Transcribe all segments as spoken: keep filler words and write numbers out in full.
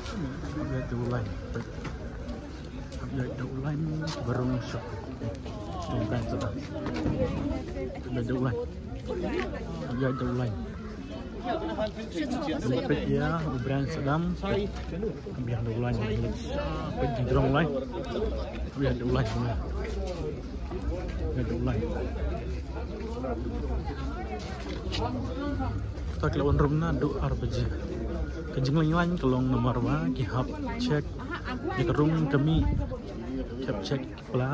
Hap ïaid da u line. Hap ïaid da u line ba rung shop. Jong Brian Sadam. Hap ïaid da u line. Hap ïaid da u line. Hap ïaid da u line. Hap ïaid da u line. Hap ïaid da u line. Hap ïaid da u line. Ta ki la wan rung naduh ar baje. Ka jingleit line ka long namar ba ki hap check ïa ka rung ka mih. Ki hap check ki pla,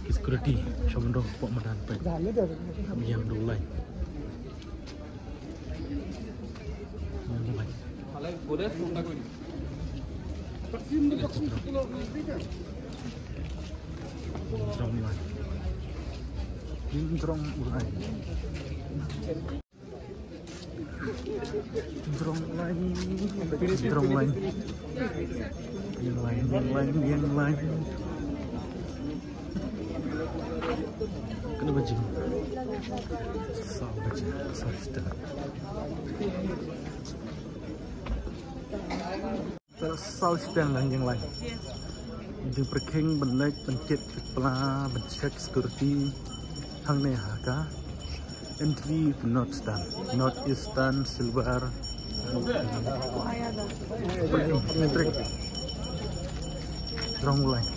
ki security sha ban rung hapoh madan peit. Hap ïaid da u line. Jrong line. Jrong line. Jrong line. Jrong line. Ïeng line, ïeng line, ïeng line. Kane baje. Saw baje, saw shiteng. Te saw shiteng la ïeng line. Jingpyrkhing ban leit ban kit ki pla ban check security hangne ha ka entry to North Stand, North Eastern Silver. Entry. Jrong line.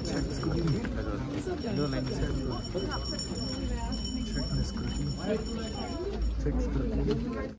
Check security. Check security. Check security.